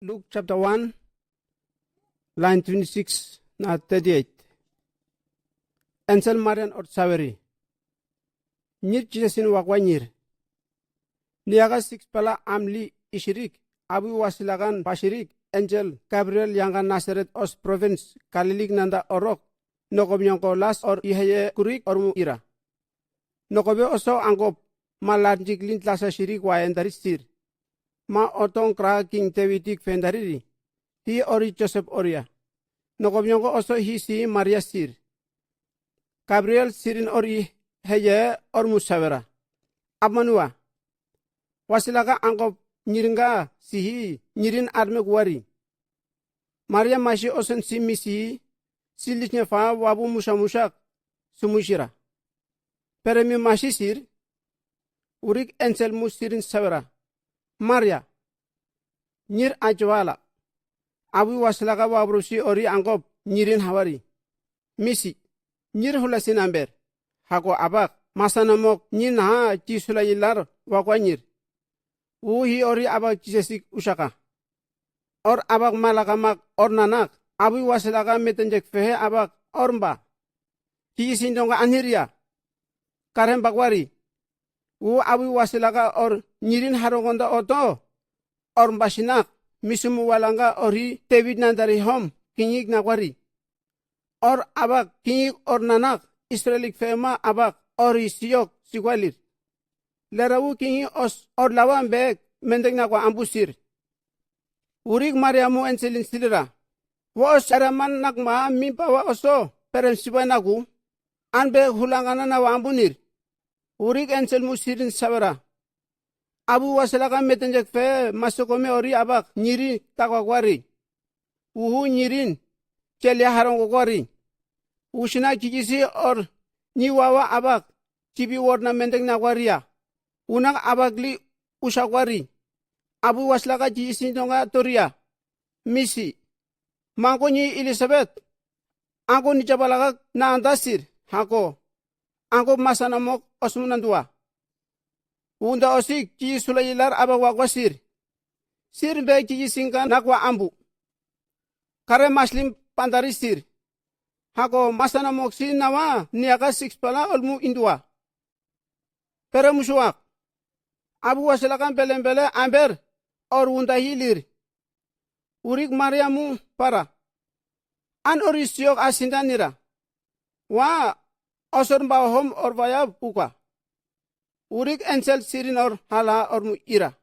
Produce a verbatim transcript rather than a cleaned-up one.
Luk japta wan, lain twenti siks na teti eit. Ensel Marian ot saweri. Nyir Jisasin wakwa nyir. Niyaka siks pala amli isirik, abu wasilakan pasirik, ensel Gabriel yangka Nasaret os provins Galilik nanda orok, nokob nyongko las or iheye kurik ormu ira. Nokobe oso angkob ma larjik lin tlasa sirik wayan dari sir. Ma otong kra King David ik fen dari ri. Hi ori Josep oria. Nokob nyongko oso hi si Maria sir. Gabriel sirin ori heye ormu sawera. Abmanua. Wasilaka angkob nyiringa si hi nyirin armek wari. Maria masi osen si misi, si lisnya fa wabu musa musak, sumusira. Peremi masi sir, urik ensel mu sirin sawera. Maria, nyir ajwala. Abu wasilaka wabrusi ori angkob nyirin hawari. Misi, nyir hulasin amber. Hako abak, masana mok nyi naha Jis hula yilar wakwa nyir. Wu hi ori abak Jisasik usaka. Or abak malaka mak or nanak, abu wasilaka metenjek fehe abak or mba. Ki isin donga anhiria. Karen bakwari. Wu abu wasilaka or nyirin harongonda oto. Or mbasinak, misumu walanga ori David nandari hom, kingik nakwari. Or abak kingik or nanak, Israelik fema abak ori siyok sikwalir. Lerawu kingik os or lawan bek mendek nakwa ambusir. Urik Maria mu enselin silira. Wa os araman nakma min pawa oso perem sibai naku. An bek hulangana nawa ambunir. Urik ensel mu sirin sawera. Abu wasilaka metenjek fe masokome ori abak nyiri takwakwari. Uhu nyirin, celia harong kokwari. Usina kijisi or nyi wawa abak, cibi warna mendek nakwaria. Unak abak li usakwari. Abu wasilaka kijisi donga toria. Misi. Mangko nyi Elisabet. Angko nijabalaka na andasir, hako. Angko masana mok osmu nandua. Unda osik kijis hula yilar abak wakwa sir. Sir be kijis ingka nakwa ambu. Kare maslim pandari sir. Hako masana mok sir nawa niyaka siks pala olmu indua. Pere musuak. Abu wasilakan belen bele amber or unda hilir. Urik Maria mu para. An ori siyok asinda nira. Wa osor mba hom or vayab uka. Urik ensel sirin or hala or mu ira.